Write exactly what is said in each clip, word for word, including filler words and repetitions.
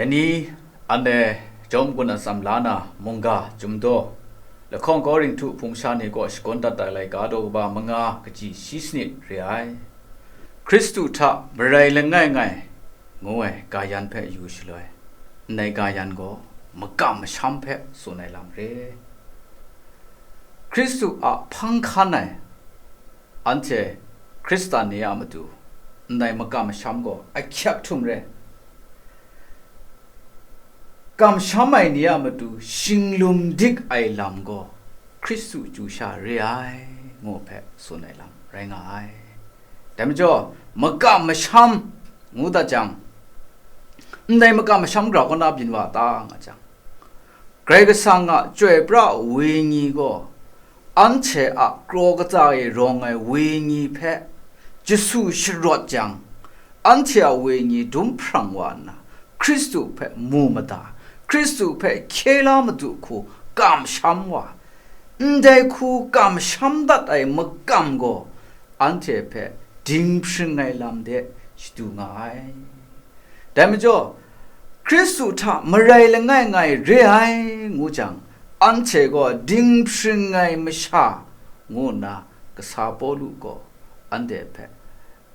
Dai ni, anhte jawm gun atsam la na mungga, chyum daw, lahkawng Korinhtu hpung sha ni kaw shagun dat ai laika daw kaba manga, kaji shi sanit re ai. Hkristu hta marai langai ngai ngu ai gayan hpe yu shaloi, ndai gayan gaw makam masham hpe tsun ai lam re. Hkristu a hpang hkan ai anhte Hkristan ni a matu ndai makam masham gaw ahkyak htum re. Kamsham ai ni a matu shinglung dik ai lam gaw Hkristu chyu sha re ai, ngu hpe tsun ai lam rai nga ai. Dai majaw, makam masham ngu dat jang, ndai makam masham grau kaw na byin wa ta nga jang, Karai Kasang a Chyoi Pra Wenyi gaw anhte a kraw kata e rawng ai wenyi hpe jasu sharawt jang, anhte a wenyi dum hprang wa nna, Hkristu hpe mu mada, Hkristu hpe hkye la madu hku kamsham wa, ndai hku kamsham dat ai makam gaw anhte hpe dinghpring ai lam de shadu nga ai. Dai majaw, Hkristu hta marai langai ngai re ai, ngu jang, anhte gaw dinghpring ai masha, ngu nna kasa Pawlu gaw anhte hpe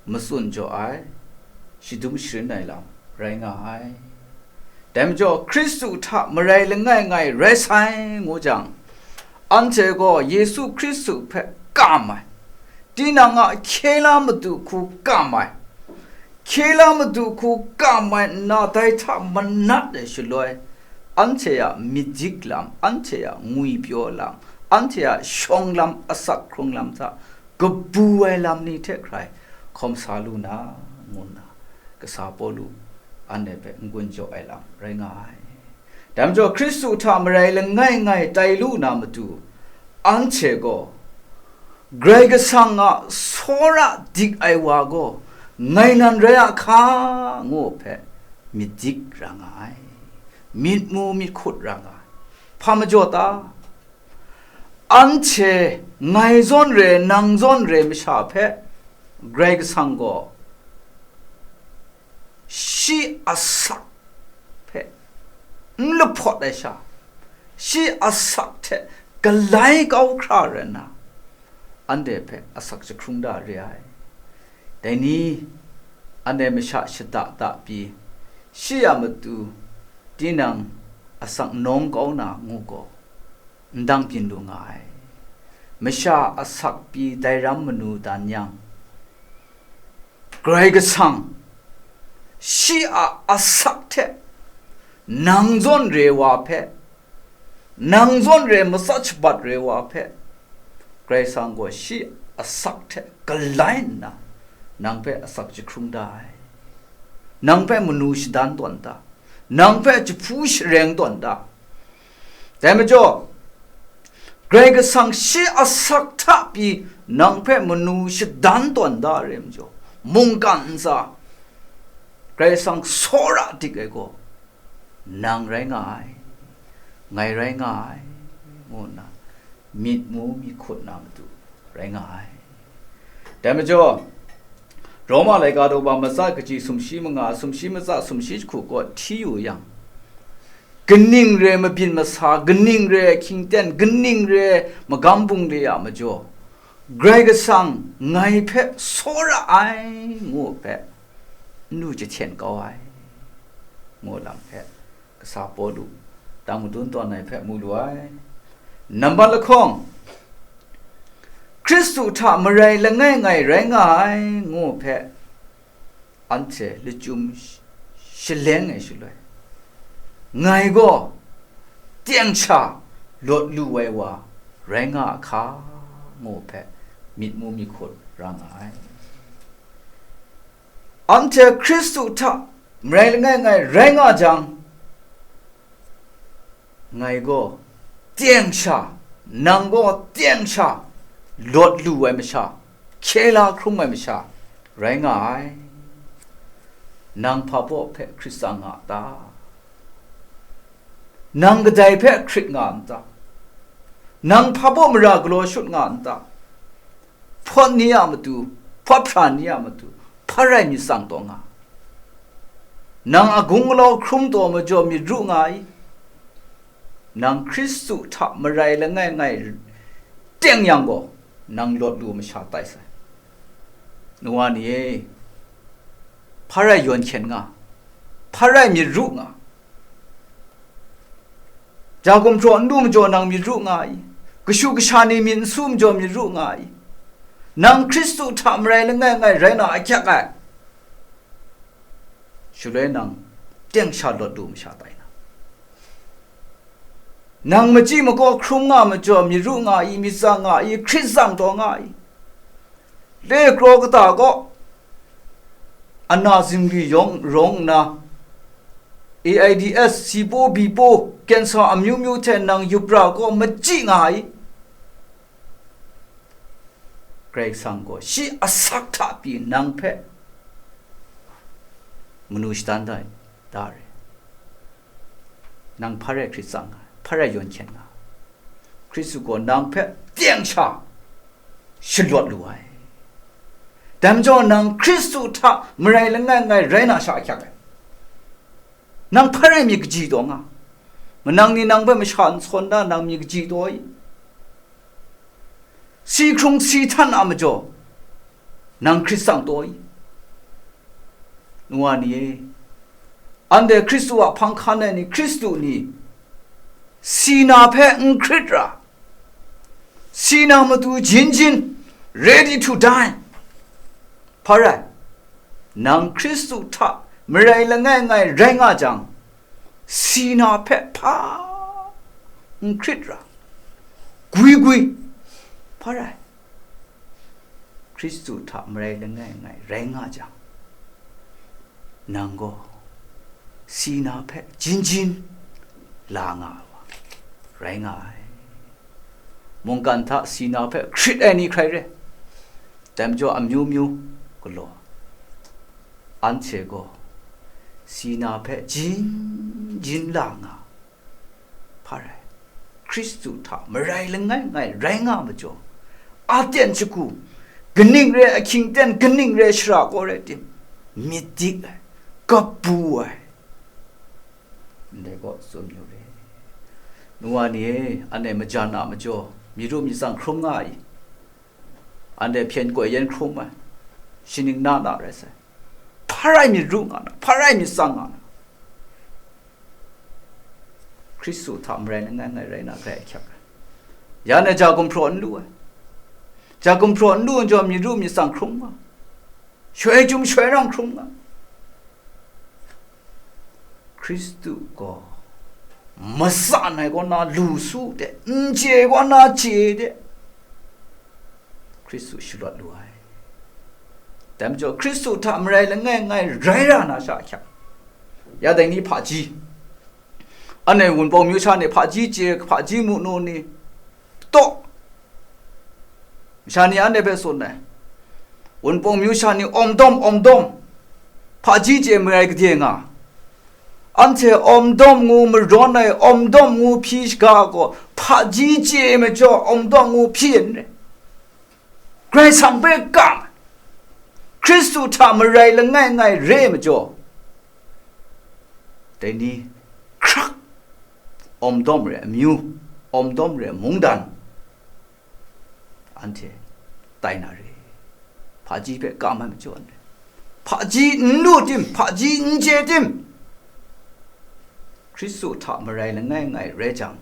matsun jaw ai, shadum sharin ai lam rai nga ai. Dai majaw, Hkristu hta marai langai ngai rai sai, ngu jang, anhte gaw Yesu Hkristu hpe kam ai, tinang a hkye la madu hku kam ai, hkye la madu hku kam ai nna, dai hta manat ai shaloi, anhte a myit dik lam, anhte a ngwipyaw lam, anhte a shawng lam, asak hkrung lam hta kabu ai lam ni hte hkrai hkawm sa lu na, ngu nna kasa Pawlu anhte hpe n-gun jaw ai lam rai nga ai. Dai majaw, Hkristu hta marai langai ngai tai lu na matu, anhte gaw Karai Kasang a tsawra dik ai wa gaw ngai nan rai a hka, ngu hpe myit dik ra nga ai, myit mu myit hkut ra nga ai. Hpa majaw ta? Anhte ngai zawn re, nang zawn re masha hpe Karai Kasang gaw shi asak hpe n lahpawt ai sha, shi asak hte galai kau hkra rai nna, anhte hpe asak jahkrung da re ai. Dai ni, anhte masha shada da pyi, shi a matu tinang asak nawng kau na ngu gaw, ndang byin lu nga ai. Masha asak pyi dai ram manu dan yang, Karai Kasang shi a asak hte nang zawn re wa hpe, nang zawn re matsat shabat re wa hpe, Karai Kasang gaw shi asak hte galai nna, nang hpe asak jahkrung da ai, nang hpe manu shadan tawn da, nang hpe jahpu shareng tawn da. Dai majaw, Karai Kasang shi asak hta pyi nang hpe manu shadan tawn da re majaw, mungkan ntsa Karai Kasang tsawra dik ai gaw nang rai nga ai, ngai rai nga ai, ngu nna myit mu myit hkut na matu rai nga ai. Dai majaw, Roma laika daw ba matsa kaji sumshi manga, sumshi matsa, sumshi jahku kaw hti yu yang, kaning re mabyin masa, kaning re hkying ten, kaning re magam bungli a majaw, Karai Kasang ngai hpe tsawra ai, ngu hpe n du jahten kau ai, ngu lam hpe kasa Pawlu dang madun tawn ai hpe mu lu ai. Nambat lahkawng, Hkristu hta marai langai ngai rai nga ai, ngu hpe anhte lachyum shaleng ai shaloi, ngai gaw teng sha lawt lu ai wa rai nga a hka, ngu hpe myit mu myit hkut ra nga ai. Anhte Hkristu hta marai langai ngai rai nga jang, ngai gaw teng sha, nang gaw teng sha lawt lu ai masha, hkye la hkrung ai masha rai nga ai. Nang hpa baw hpe hkrit tsang nga a ta? Nang kadai hpe hkrit nga n ta? Nang hpa baw mara galaw shut nga n ta? Hpawt ni a matu, hpawt hpra ni a matu, hpa rai myit tsang taw nga. Nang agung alau hkrum taw majaw myit ru nga i? Nang Hkristu hta marai langai ngai teng yang gaw, nang lawt lu masha tai sai. Nuwa ni e, hpa rai yawn hkyen nga, hpa rai myit ru nga, ja gumhpraw n lu majaw nang myit ru nga i? Kashu kasha ni myit n su majaw myit ru nga i? Nang Hkristu hta marai langai ngai rai na ahkyak ai. Shaloi nang teng sha lawt lu masha tai na? Nang machyi makaw hkrum nga majaw myit ru nga i, myit tsang nga i, hkrit tsang taw nga i? Le kraw kata gaw ana zingri yawng rawng nna, AIDS, sipo bipo, kensa amyu myu hte nang yup ra gaw machyi nga i? Karai Kasang gaw shi asak hta pyi nang hpe manu shadan da, da re. Nang hpa rai hkrit tsang nga, hpa rai yawn hkyen nga, Hkristu gaw nang hpe teng sha shalawt lu ai. Dai majaw nang Hkristu hta marai langai ngai rai na sha ahkyak ai. Nang hpa rai myit kaji taw nga, manang ni nang hpe masha n sawn da, nang myit kaji taw i? Si hkrung si htan a majaw nang hkrit tsang taw i? Nuwa ni e, anhte Hkristu a hpang hkan ai ni, Hkristu ni, si na hpe n hkrit ra, si na matu jin jin, ready to die. Hpa rai, nang Hkristu hta marai langai ngai rai nga jang, si na hpe hpa n hkrit ra, gwi gwi, hpa rai, Hkristu hta marai langai ngai rai nga jang, nang gaw si na hpe jin jin la nga ai wa rai nga ai. Mungkan hta si na hpe hkrit ai ni hkrai re, dai majaw amyu myu galaw, anhte gaw si na hpe jin jin la nga, hpa rai, Hkristu hta marai langai ngai rai nga majaw, aten shagu, kaning re ahkying ten, kaning re shara kaw rai tim, myit dik ai, kabu ai, ndai kaw tsun yu re. Nuwa ni e, anhte majan a majaw myit ru myit tsang hkrum nga i? Anhte hpyen koi yan hkrum ai, shaning na na rai sai. Hpa rai myit ru nga na, hpa rai myit tsang nga na, Hkristu hta marai langai ngai rai na grai ahkyak ai. Ya na ja gumhpraw n lu ai. Ja gumhpraw n lu n jaw myit ru myit tsang hkrum nga, shoi chyum shoi rang hkrum nga. Hkristu gaw matsan ai kaw na lu su de, n chye kaw na chye de, Hkristu shalawt lu ai. Dai majaw Hkristu hta marai langai ngai rai ra na sha ahkyak, ya dai ni hpaji, anhte Wunpawng myu sha ni hpaji chye, hpaji mu nu ni taw, masha ni anhte hpe tsun ai, Wunpawng myu sha ni awm dawm awm dawm, hpaji chye marai gade nga, anhte awm dawm ngu marawn ai awm dawm ngu hpyi shaga gaw, hpaji chye majaw awm dawm ngu hpyi n rai. Karai Kasang hpe kam ai, Hkristu hta marai langai ngai re ai majaw, dai ni hkrak, awm dawm re amyu, awm dawm re mungdan, anhte tai na re. Hpaji hpe kam ai majaw n rai. Hpaji n lu tim, hpaji n chye tim, Hkristu hta marai langai ngai rai jang,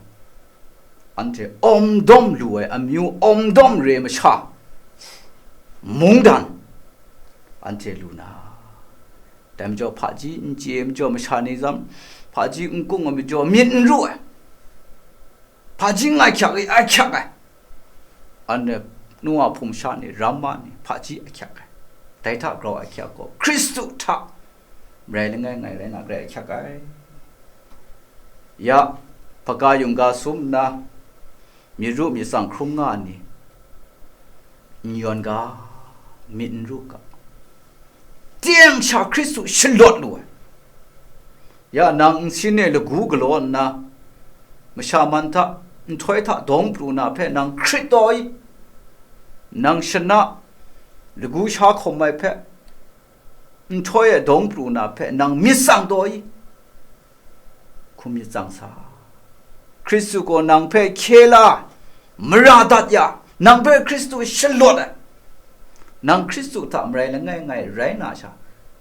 anhte awm dawm lu ai amyu, awm dawm re masha, mungdan, anhte lu na, dai majaw hpaji n chye ai majaw masha ni zam, hpaji n kung ai majaw myit n ru ai, hpaji n ahkyak ai, ahkyak ai. Anhte nu a hpung sha ni, ramma ni, hpaji ahkyak ai. Dai hta grau ahkyak gaw, Hkristu hta marai langai ngai rai na grai ahkyak ai. Ya, hpaga yungga sum nna, myit ru myit tsang hkrum nga ai ni, n yawn ga, myit n ru ga, teng sha Hkristu shalawt lu ai. Ya, nang nsin e lagu galaw nna, masha man hta nhtoi hta dawng pru na hpe nang hkrit taw i? Nang shana lagu sha hkawm ai hpe nhtoi e dawng pru na hpe nang myit tsang taw i? Hkum myit tsang sa. Hkristu gaw nang hpe hkye la, mara dat ya, nang hpe Hkristu shalawt ai. Nang Hkristu hta marai langai ngai rai na sha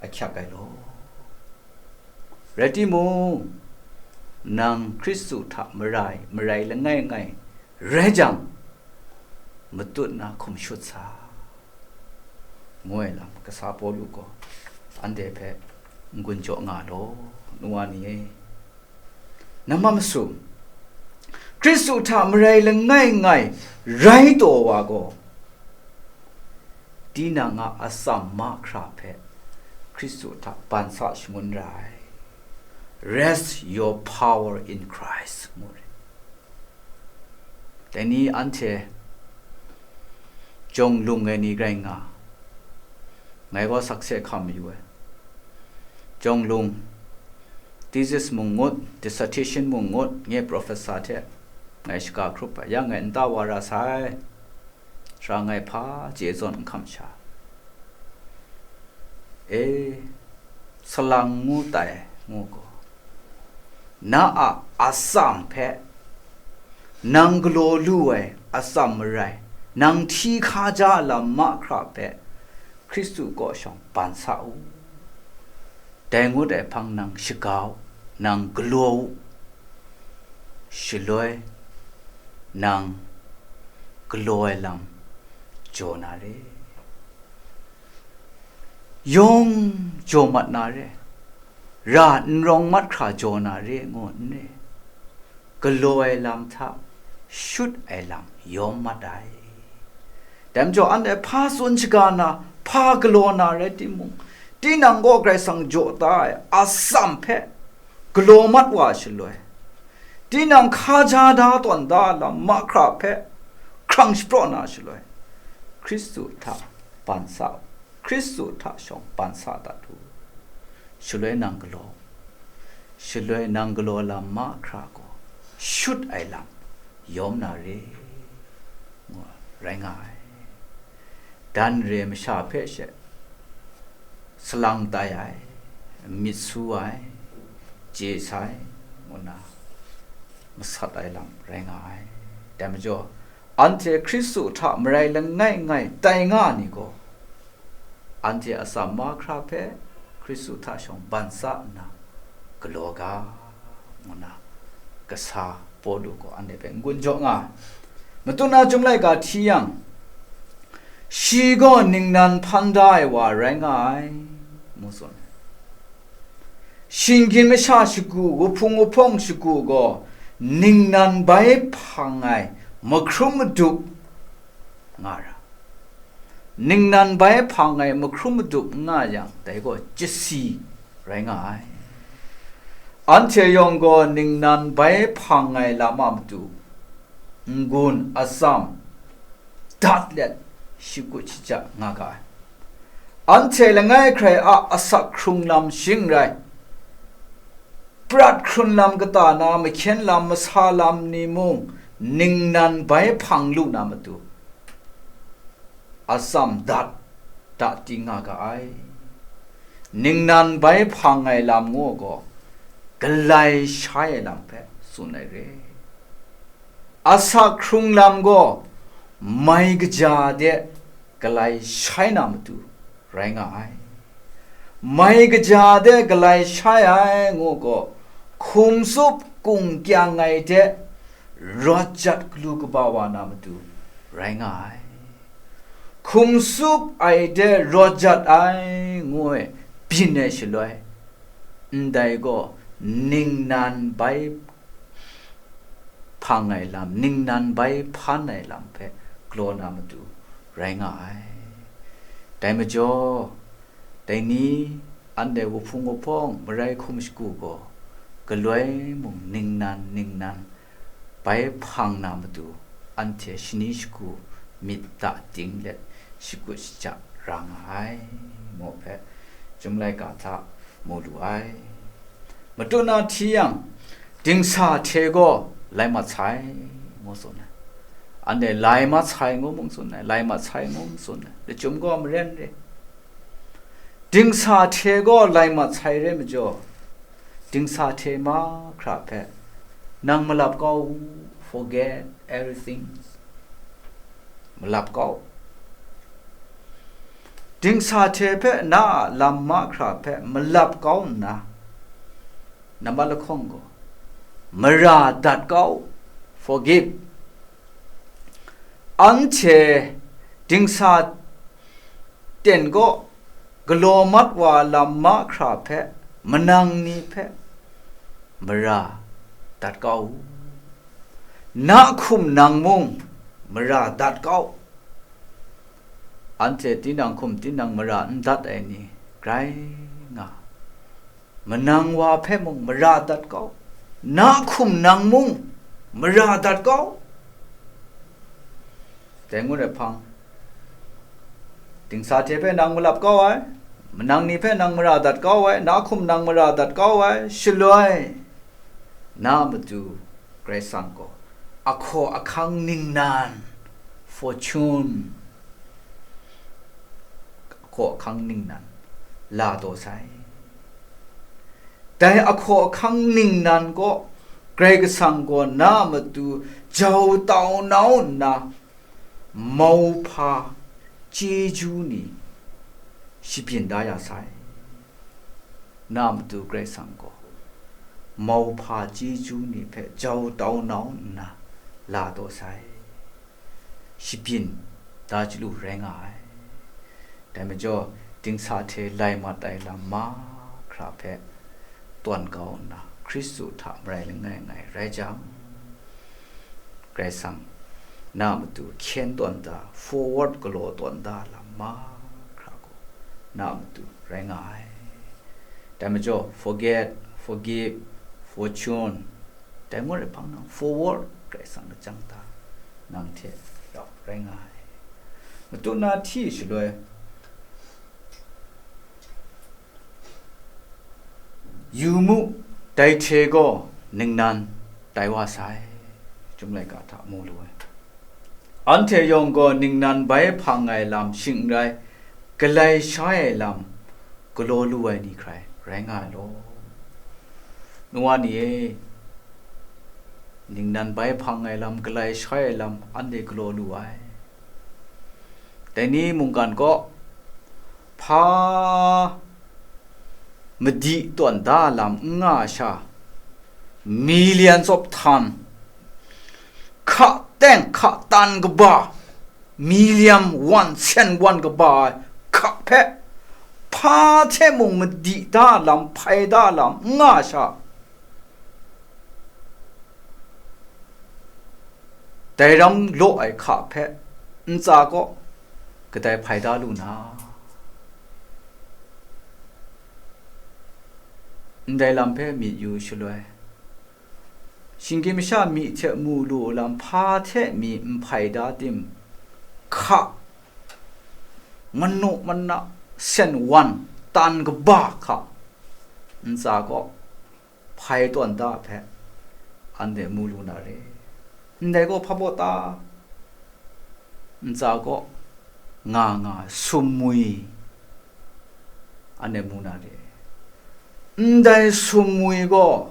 ahkyak ai law. Rai timung, nang Hkristu hta marai, marai langai ngai rai jang, matut na hkum shut sa, ngu ai lam kasa Pawlu gaw anhte hpe n-gun jaw nga law, nu wa ni e. Namma masum, Hkristu hta marai langai ngai rai taw wa gaw, tinang a atsam mahkra hpe Hkristu hta ban sa shangun ra ai. Rest your power in Christ, ngu re. Dai ni anhte jawng lung ai ni rai nga, ngai gaw sakse hkam mayu ai. Jawng lung, thesis mung ngut, dissertation mung ngut, nye professor hte ngai shaga hkrup ai, yang ngai nta wa ra sai, sara ngai hpa chye zawn n hkam sha. E, salang ngu tai, ngu gaw, na a atsam hpe, nang galaw lu ai atsam marai, nang hti hkaja lam mahkra hpe Hkristu kaw shawng ban sa u. Dai ngut ai hpang nang shaga u, nang galaw u, shaloi nang galaw ai lam jaw na re. Yawng jaw mat na re, ra n rawng mat hkra jaw na re ngu n re, galaw ai lam hta shut ai lam yawm mat ai. Dai majaw, anhte hpa tsun shaga na, hpa galaw na rai timung, tinang gaw Karai Kasang jaw da ai atsam hpe galaw mat wa shaloi, tinang hkaja da tawn da lam mahkra hpe hkrang shapraw na shaloi, Hkristu hta ban sa, Hkristu hta shawng ban sa dat u. Shaloi nang galaw, shaloi nang galaw lam mahkra gaw shut ai lam yawm na re, ngu rai nga ai. Dan re masha hpe she salang tai ai, myit su ai, chye sai, ngu nna masat ai lam rai nga ai. Dai majaw, anhte Hkristu hta marai langai ngai tai nga ai ni gaw, anhte atsam mahkra hpe Hkristu hta shawng ban sa nna galaw ga, ngu nna kasa Pawlu gaw anhte hpe n-gun jaw nga ai. Matut na Chyum laika hti yang, shi gaw ningnan hpan da ai wa rai nga ai, ngu tsun ai. Shinggyim masha shagu, wuhpung wuhpawng shagu gaw ningnan bai hpang ai mahkrum madup nga ra. Ningnan bai hpang ai mahkrum madup n nga yang, dai gaw chyasi rai nga ai. Anhte yawng gaw ningnan bai hpang ai lam a matu n-gun atsam dat let shakut shaja nga ga ai. Anhte langai hkrai a asak hkrung lam shing rai, prat hkrun lam kata na mahkyen lam masa lam ni mung ningnan bai hpang lu na matu, atsam dat, dat ting nga ga ai. Ningnan bai hpang ai lam ngu gaw, galai shai ai lam hpe tsun ai re. Asak hkrung lam gaw, mai kaja de galai shai na matu rai nga ai. Mai kaja de galai shai ai ngu gaw, hkum tsup kung kyang ai de rawt jat galu kaba wa na matu rai nga ai. Hkum tsup ai de rawt jat ai ngu ai byin ai shaloi, ndai gaw ningnan bai hpang ai lam, ningnan bai hpan ai lam hpe galaw na matu rai nga ai. Dai majaw, dai ni anhte wuhpung wuhpawng marai hkum shagu gaw, galoi mung ningnan ningnan bai hpang na matu, anhte shani shagu myit da ting let shakut shaja ra nga ai, ngu hpe, Chyum laika hta mu lu ai. Matut na hti yang, dingsa hte gaw lai mat sai, ngu tsun ai. Anhte lai mat sai ngu mung tsun ai, lai mat sai ngu mung tsun ai, lachyum gaw maren re. Dingsa hte gaw lai mat sai re majaw, dingsa hte mahkra hpe nang malap kau u, forget everything. Malap kau. Dingsa hte hpe na a lam mahkra hpe malap kau nna, nambat lahkawng gaw, mara dat kau, forgive. Anhte dingsa ten kaw galaw mat wa lam mahkra hpe, manang ni hpe mara dat kau u. Na hkum nang mung mara dat kau. Anhte tinang hkum tinang mara n dat ai ni grai nga. Manang wa hpe mung mara dat kau. Na hkum nang mung mara dat kau. Dai ngut ai hpang, dingsa hte hpe nang malap kau ai, manang ni hpe nang mara dat kau ai, na hkum nang mara dat kau ai, shaloi na a matu Karai Kasang gaw ahkaw ahkang ningnan, fortune, ahkaw ahkang ningnan la taw sai. Dai ahkaw ahkang ningnan kaw Karai Kasang gaw na a matu jau tau nau nna, mauhpa chyeju ni shabyin da ya sai. Na a matu Karai Kasang gaw mauhpa chyeju ni hpe jau tau nau nna la taw sai. Shabyin da chyalu rai nga ai. Dai majaw, dingsa hte lai mat ai lam mahkra hpe tawn kau nna, Hkristu hta marai langai ngai rai jang, Karai Kasang na a matu hkyen tawn da, forward galaw tawn da lam mahkra gaw na a matu rai nga ai. Dai majaw, forget, forgive, fortune, dai ngut ai hpang nang forward Karai Kasang lajang hta nang hte rau rai nga ai. Matu na hti shaloi, yu mu, dai hte gaw ningnan tai wa sai, Chyum laika hta mu lu ai. Anhte yawng gaw ningnan bai hpang ai lam shing n rai, galai shai ai lam galaw lu ai ni hkrai rai nga ai law. Nu wa ni e, ningnan bai hpang ai lam, galai shai ai lam, anhte galaw lu ai. Dai ni mungkan kaw, hpa madi tawn da lam n nga ai sha, millions of ton, hka teng hka tan kaba, million wan sen wan kaba ai hka hpe, hpa hte mung madi da lam, hpai da lam n nga ai sha, dai ram law ai hka hpe ntsa kaw kadai hpai da lu na, ndai lam hpe myit yu shaloi, shinggyim masha myi hte mu lu lam hpa hte mi n hpai da tim, hka manu mana sen wan tan kaba hka ntsa kaw hpai tawn da hpe anhte mu lu na re. Ndai gaw hpa baw ta? Ntsa kaw nga nga sumwi anhte mu na re. Ndai sumwi gaw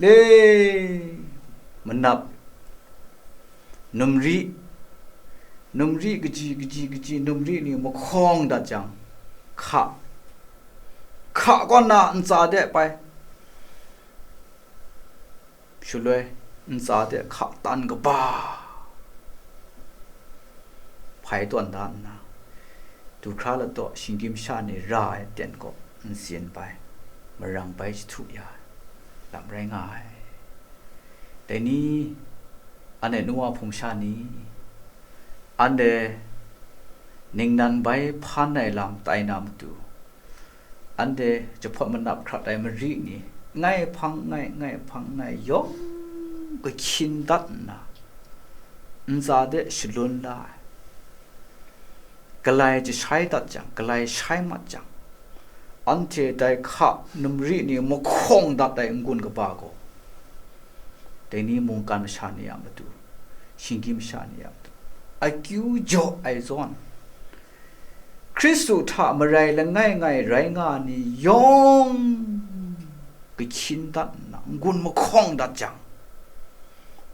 le manap, numri, numri kaji, kaji, kaji, numri ni mahkawng dat jang, hka, hka kaw na ntsa de pai, shaloi ntsa de hka tan kaba hpai tawn da nna, du hkra ladaw shinggyim sha ni ra ai ten kaw ntsin bai, marang bai jahtu ya ai lam rai nga ai. Dai ni, anhte nu wa hpung sha ni, anhte ningnan bai hpan ai lam tai na matu, anhte jahpawt manap hkrat ai mari ni, ngai hpang ngai, ngai hpang ngai, yawng kahkyin dat nna, ntsa de shalun la ai. Galai jashai dat jang, galai shai mat jang, anhte dai hka numri ni mahkawng dat ai n-gun kaba gaw, dai ni mungkan masha ni a matu, shinggyim masha ni a matu, akyu jaw ai zawn, Hkristu hta marai langai ngai rai nga ni yawng kahkyin dat nna, n-gun mahkawng dat jang,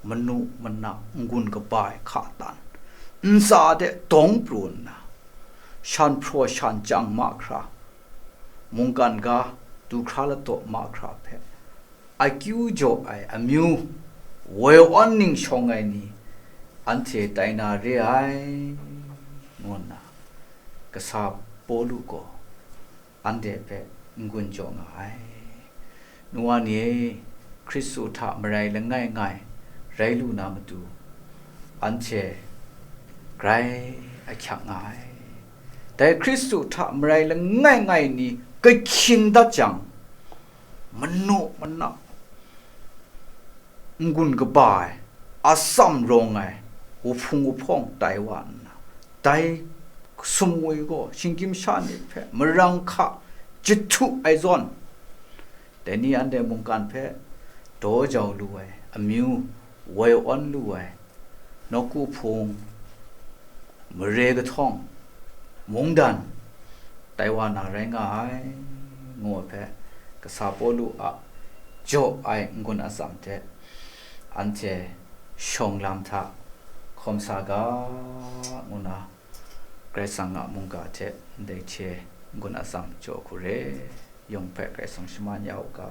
manu mana n-gun kaba ai hka tan, ntsa de dawng pru nna, shan hpraw shan chyang mahkra, mungkan ga du hkra ladaw mahkra hpe, akyu jaw ai amyu woi awn ning shawng ai ni anhte tai na re ai, ngu nna kasa Pawlu gaw anhte hpe n-gun jaw nga ai. Nu wa ni e, Hkristu hta marai langai ngai rai lu na matu, anhte grai ahkyak nga ai. Dai Hkristu hta marai langai ngai ni kahkyin dat jang, manu mana n-gun kaba ai, atsam rawng ai, wuhpung wuhpawng tai wa nna, dai sumwi gaw shinggyim sha ni hpe marang hka jahtu ai zawn, dai ni anhte mungkan hpe daw jau lu ai, amyu woi awn lu ai, nawku hpung, mare kahtawng, mungdan tai wa na rai nga ai, ngu ai hpe, kasa Pawlu a jaw ai n-gun atsam hte anhte shawng lam hta hkawm sa ga, ngu na Karai Kasang a mungga hte ndai hte n-gun atsam jaw hku re, yawng hpe Karai Kasang shaman ya u ga.